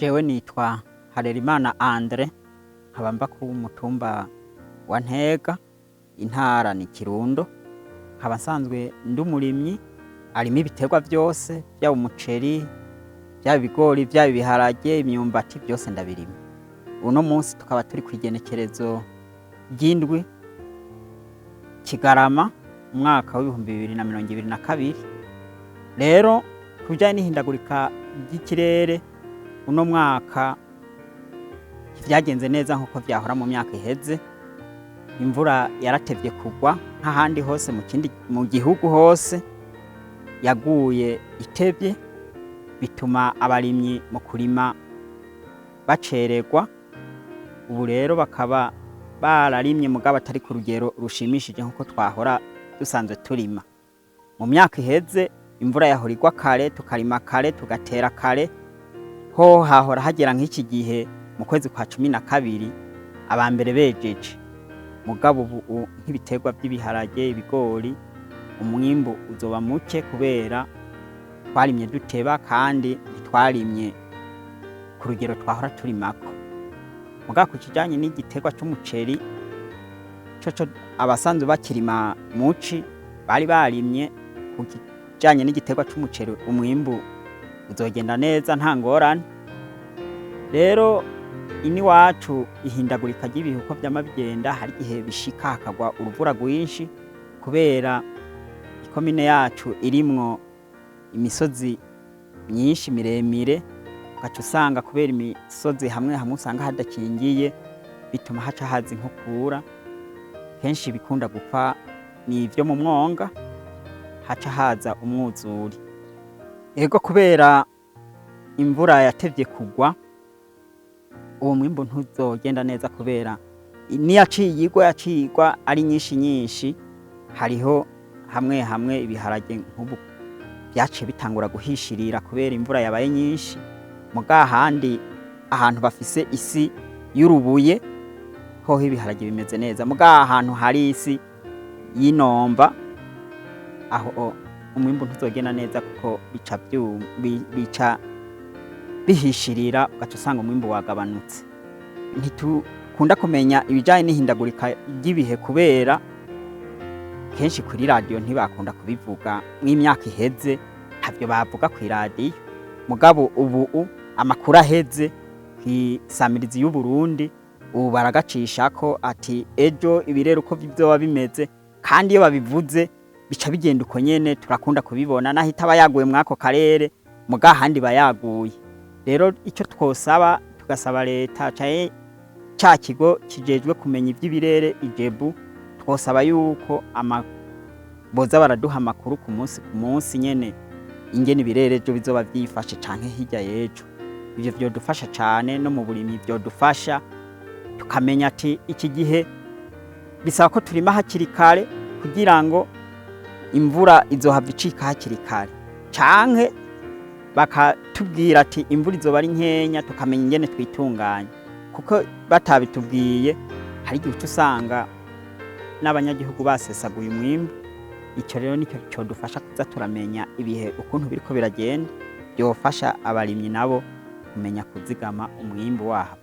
Jewe nitwa Harerimana Andre, nkaba mba ku mutumba wa Ntega, intara ni Kirundo, nkaba nsanzwe ndi umurimyi arima ibiterwa vyose, vyaba umuceri, vyaba ibigori, vyaba ibiharage, imyumbati, vyose ndabirima. Uno munsi tukaba turi kw'igenekerezo ry'indwi Kigarama, umwaka w'2022. Rero ku bijanye n'ihindagurika ry'ikirere, uno mwaka ntivyagenze neza nkuko vyahora mu myaka iheze. Imvura yaratevye kugwa nk'ahandi hose mu kindi mu gihugu hose, yaguye itevye, bituma abarimyi mu kurima bacererwa. Ubu rero bakaba bararimye mugabo atari ku rugero rushimishije nkuko twahora dusanzwe turima. Mu myaka iheze imvura yahora igwa kare, tukarima kare, tugatera kare. Ho hahora hagera nk'iki gihe mu kwezi kwa 12 abambere bejeje. Mugabo ubu nk'ibiterwa vy'ibiharage, ibigori, umwimbu uzoba muke kubera twarimye duteba kandi ntitwarimye ku rugero twahora turimako. Mugabo ku kijanye n'igiterwa c'umuceri, coco abasanzwe bakirima muci bari barimye, ku kijanye n'igiterwa c'umuceri umwimbu uzogenda neza, nta ngorane. Rero ino iwacu ihindagurika ry'ibihe uko vyama bigenda, hari igihe bishika hakagwa urubura rwinshi kubera ikomine yacu irimwo imisozi myinshi miremire, ugaca usanga kubera imisozi hamwe hamwe usanga hadakingiye, bituma haca haza inkukura. Kenshi ibikunda gupfa ni ivyo mu mwonga, haca haza umwuzure. Ego, kubera imvura yatevye kugwa, uwo mwimbu ntuzogenda neza kubera niyaciye igwa, yaciye igwa ari nyinshi nyinshi. Hariho hamwe hamwe ibiharage nk'ubu vyaciye bitangura guhishirira kubera imvura yabaye nyinshi. Muga ahandi ahantu bafise isi y'urubuye, hoho ibiharage bimeze neza. Muga ahantu hari isi y'inomba, aho umwimbu ntuzogenda neza kuko bica bihishirira, ugaca usanga umwimbu wagabanutse. Ntitukunda kumenya ibijanye n'ihindagurika ry'ibihe kubera kenshi kuri radiyo ntibakunda kubivuga. Mw'imyaka iheze ntavyo bavuga kw'iradiyo, mugabo ubu amakuru aheze kw'isamirizi y'Uburundi ubu baragacishako ati ejo ibirere uko bizoba bimeze, kandi iyo babivuze bica bigenda uko nyene. Turakunda kubibona naho itaba yaguye mw'ako karere, muga ahandi iba yaguye. Rero ico twosaba, tugasaba leta canke ca kigo kijejwe kumenya ivy'ibirere, IJEBU, twosaba yuko boza baraduha amakuru ku munsi ku munsi nyene, ingene ibirere ejo bizoba vyifashe canke hirya y'ejo. Ivyo vyodufasha cane no mu burimyi, vyodufasha tukamenya ati iki gihe bisaba ko turima hakiri kare kugira ngo imvura izohava icika hakiri kare, canke bakatubwira ati imvura izoba ari nkenya, tukamenya ingene twitunganya. Kuko batabitubwiye hari igihe uca usanga n'abanyagihugu basesaguye umwimbu. Ico rero nico codufasha kuza turamenya ibihe ukuntu biriko biragenda, vyofasha abarimyi nabo kumenya kuzigama umwimbu wabo.